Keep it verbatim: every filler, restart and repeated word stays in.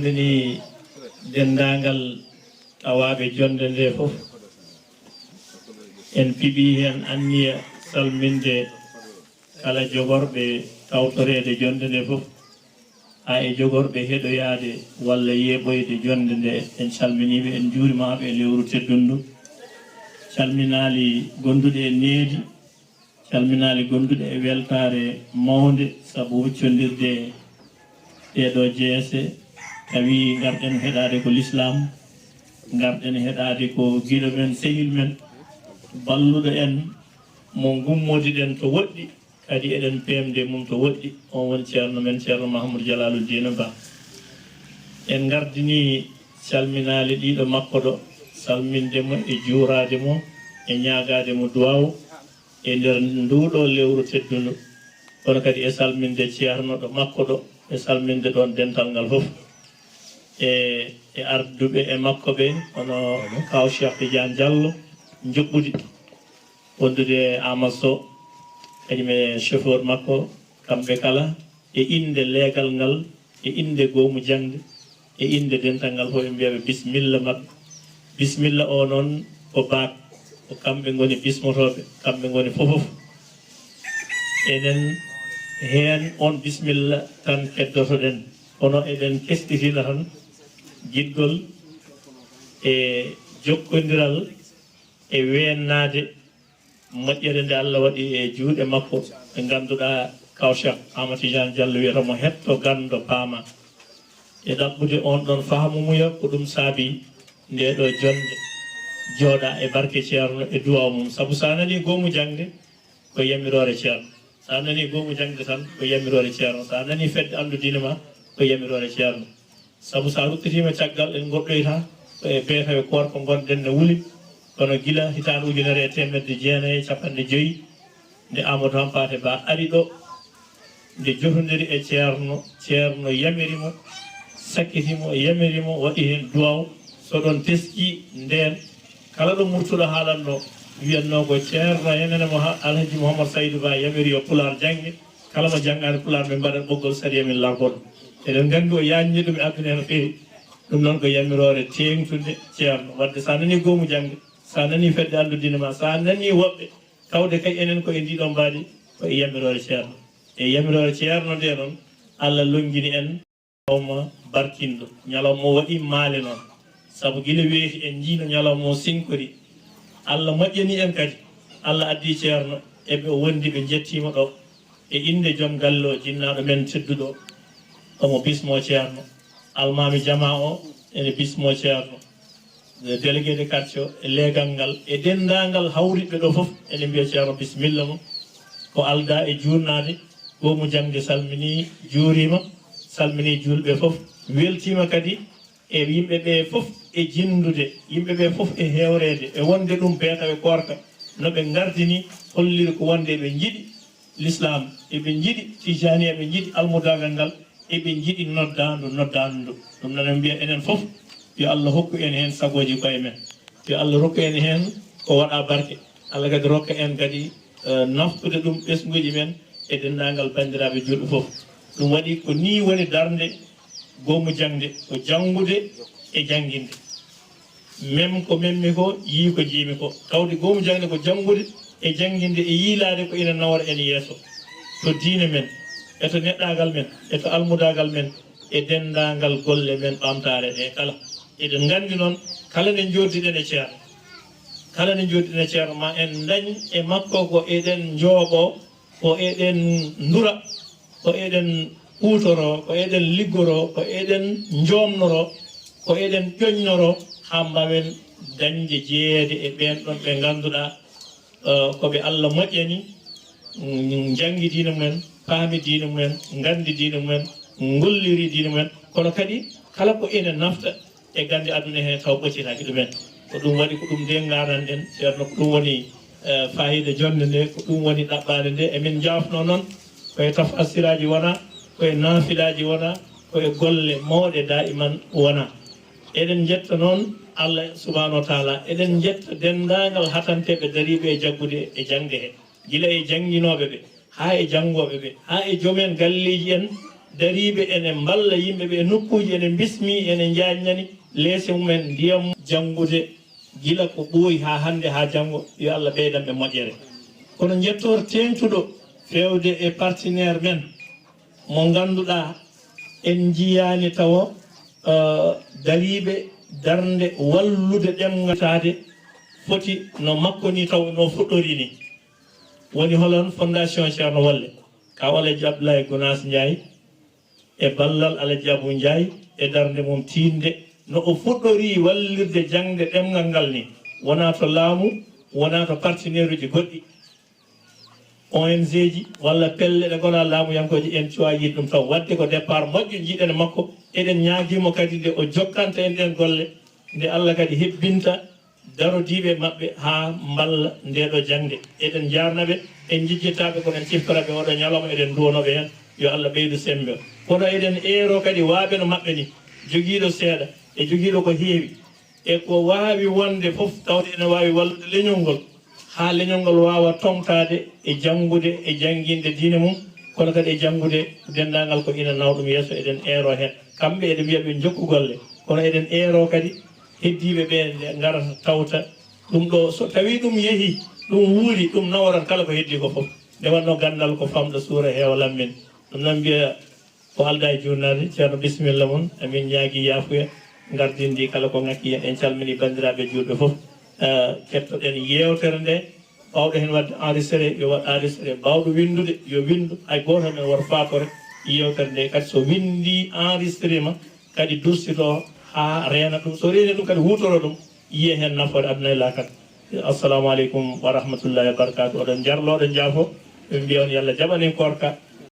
Ni denndaangal tawaaɓe jonnde nde fof, en piɓii heen anniya salminde kala jogorɓe tawtoreede jonnde nde fof, haa e jogorɓe heɗoyaade walla yeeɓoyde jonnde nde. En calminii ɓe, en njuuriima ɓe e lewru teddundu. Calminaali gonduɗe e needi, calminaali gonduɗe e weltaare mawnde sabu huccondirde ɗeeɗoo jeese, tawi ngarɗen heɗaade ko lislaam, ngarɗen heɗaade ko giɗo men, sehil men, balluɗo en, mo ngummodiɗen to woɗɗi, kadi eɗen peemde mum to woɗɗi. On woni ceerno men, Ceerno Mahamadou Jalaaluddina Ba. En ngardinii calminaali ɗiɗo makko ɗo, salminde mo e juuraade mo e ñaagaade mo duwaaw e nder nduuɗo lewru teddundu, kono kadi e salminde ceerno ɗo makko ɗo, e salminde ɗoon dental ngal fof, e, e arduɓe e makko ɓe, hono Kaw Cheikh Tidiane Diallo, njuɓɓudi, wondude e Amadou Sow, kañum e chauffeur makko, kamɓe kala, e innde leegal ngal, e innde goomu jaŋde, e innde dental ngal fof, en mbiya ɓe bisimilla maɓɓe. Bisimilla o noon ko baak, ko kamɓe ngoni bismotooɓe, kamɓe ngoni fofof. Enen heen on bisimilla tan keddotoɗen, kono eɗen keskitina tan giɗgol e jokkondiral e weennaade moƴƴere nde Allah waɗi e juuɗe makko, ɓe ngannduɗaa Kaw Cheikh Amadou Tidiane Diallo wiyata mo hetto ganndo paama. E ɗaɓɓude on ɗon fahamumuya ko ɗum saabi nde ɗo jonnde jooɗa e barke ceerno e duwaaw mum. Sabu so a nanii goomu jaŋde ko yamiroore ceerno. So a nanii goomu jaŋde tan ko yamiroore ceerno. So a nanii fedde anndu diine ma ko yamiroore ceerno. Sabu so a ruttitiima caggal en ngoɗɗoyta ko e beetawe koorka ngonɗen no wuli, kono gila hitaande ujunere e teemedde jeenayi e capanɗe joyi nde Amadou Hampaate Ba ari ɗo, nde jotondiri e ceerno, ceerno yamiri mo, sakkiti mo, yamiri mo, waɗi heen duwaaw. So ɗon teskii ndeen, kala ɗo murtuɗo haalatnoo, wiyatnoo ko ceerno, enen e mo ha-, Alhaji Mouhammad Saydou Ba yamiri yo Pulaar jannge, kala mo janngaani Pulaar min mbaɗat ɓoggol sariya min largol. Eɗen nganndi o yaajni ɗum e aduna heen feewi. Ɗum noon ko yamiroore teeŋtunde ceerno. Waɗde so a nanii goomu jaŋde, so a nanii fedde anndu diine ma, so a nanii woɓɓe, tawde kay enen ko e ndii ɗoo mbaadi, ko e yamiroore ceerno. E yamiroore ceerno nde noon, Allah lonngini en ñalawma barkinɗo, ñalawma o waɗi maale noon. Sabu gila weeti en njiino ñalawma o sinkori. Allah moƴƴani en kadi. Allah addi ceerno, eɓe o wondi ɓe njettiima ɗo. E innde joom galle o, jinnaaɗo men tedduɗo, omo bismoo ceerno. Almaami jamaa o, ene bismoo ceerno. Délégué de quartier o, e leegal ngal, e denndaangal hawriɓe ɗo fof, ene mbiya ceerno bisimilla mo. Ko aldaa e juurnaade, goomu jaŋde salminii, juuriima, salminii juulɓe fof, weltiima kadi e yimɓe ɓe fof e jinndude, yimɓe ɓe fof e heewreede, e wonde ɗum beetawe koorka, no ɓe ngardini, holliri ko wonde eɓe njiɗi lislaam, eɓe njiɗi tijaaniya, eɓe njiɗi almudaagal ngal, eɓe njiɗi noddaandu, noddaandu ndu. Ɗum noon en mbiya enen fof, yo Allah hokku en heen sagooji koye men. Yo Allah rokku en heen ko waɗa barke. Allah kadi rokka en kadi, eh, naftude ɗum ɓesnguuji men e denndaangal banndiraaɓe juulɓe fof. Ɗum waɗi ko nii woni darnde goomu jaŋde, ko janngude e jannginde. Mem ko memmi ko, yii ko jiimi ko. Tawde goomu jaŋde ko janngude e jannginde e yiilaade ko ina nawra en yeeso. To diine men, e to neɗɗaagal men, e to almudaagal men, e denndaangal golle men ɓamtaare ɗe kala. Eɗen nganndi noon, kala nde njooɗdiɗen e ceerno, kala nde njooɗdiɗen e ceerno, ma en ndañ e makko ko eɗen njooɓoo, ko eɗen ndura, ko eɗen huutoroo, ko eɗen liggoroo, ko eɗen njoomnoroo, ko eɗen ƴoñnoroo, haa mbaawen dañde jeyeede e ɓeen ɗoon ɓe ngannduɗaa, eh, ko ɓe Allah moƴƴani, mm, njanngi diine mumen, paami diine mumen, nganndi diine mumen, ngolliri diine mumen. Kono kadi kala ko ene nafta e gannde aduna he taw ɓoccitaaki ɗumen. Ko ɗum waɗi ko ɗum nde ngaranɗen, ceerno, ko ɗum woni, eh, faayiida jonnde nde, ko ɗum woni ɗaɓɓaade nde. Emin njaafnoo noon ko e tafasiraaji wona, ko e naafilaaji wona, ko e golle mawɗe daa'iman wona. Eɗen njetta noon Allah subhaanahu wa taala, eɗen njetta denndaangal hatanteeɓe dariiɓe e jaggude e jaŋde he, gila e jannginooɓe ɓe, haa e janngooɓe ɓe, haa e joom en galleeji en, Dariiɓe ene mballa yimɓe ɓe e nokkuuji, ene mbismii, ene njaajnani leese mumen ndiyam. Janngude gila ko ɓooyi haa hannde, haa janngo, yo Allah ɓeydan ɓe moƴƴere. Kono njettoor teeŋtuɗo feewde e partenaire men mo ngannduɗaa en njiyaani tawo, eh, dariiɓe darnde wallude ɗemngal taade foti no makko ni taw no fuɗɗori ni. Woni holon Fondation Ceerno Wolle, ka Alaji Abdoulaye Gunaas Njaay, e ballal Alaji Abu Njaay e darnde mum tiiɗnde no o fuɗɗori wallirde jaŋde ɗemngal ngal ni, wonaa to laamu, wonaa to partenaire uji goɗɗi, O N G ji walla pelle ɗe ngonaa laamuyankooje, en cuwaa yiide ɗum taw. Waɗde ko départ moƴƴo njiiɗen e makko, eɗen ñaagii mo kadi nde o jokkanta en ɗeen golle, nde Allah kadi hebbinta darodiiɓe maɓɓe haa mballa ndee ɗoo jaŋde. Eɗen njaarna ɓe, en njejjitaɓe, kono en ciftorat ɓe oɗo ñalawma, eɗen nduwanoo ɓe heen. Yo Allah ɓeydu semmbe. Kono eɗen eeroo kadi waaɓe no maɓɓe ni, jogiiɗo seeɗa e jogiiɗo ko heewi, e ko waawi wonde fof, tawde ene waawi wallude leñol ngol, haa leñol ngol waawa toŋtaade e janngude e jannginde diine mum, kono kadi e janngude denndaangal ko ina nawa ɗum yeeso. Eɗen eeroo heen. Kamɓe eɗen mbiya ɓe njokku golle, kono eɗen eeroo kadi heddiiɓe ɓe nde ngara tawta ɗum ɗo. So tawii ɗum yehii, ɗum wuuri, ɗum naworat kala ko heddii ko fof. Nde wannoo ganndal ko famɗo suura heewa lammin. Ɗum noon mbiya ko aldaa e juutnaade. Ceerno, bisimilla mon. Amin ñaagii yaafuya ngardinndi kala ko ŋakki heen. En calminii banndiraaɓe juulɓe fof. Eh, kettoɗen yeewtere nde, baawɗo heen waɗde enregistré, yo waɗ enregistré. Baawɗo winndude, yo winndu. Hay gooto men wor faakore yeewtere nde. Kadi so winndii, enregistré ma, kadi dursitoo haa reena ɗum. So reeni ɗum, kadi huutoroo ɗum, yiyee heen nafoore aduna e laakara. Assalamu aleykum wa rahmatullahi wa barakatuh. Oɗon njarlo, oɗon njaafo. Min mbiya on, yo Allah jaɓan en koorka.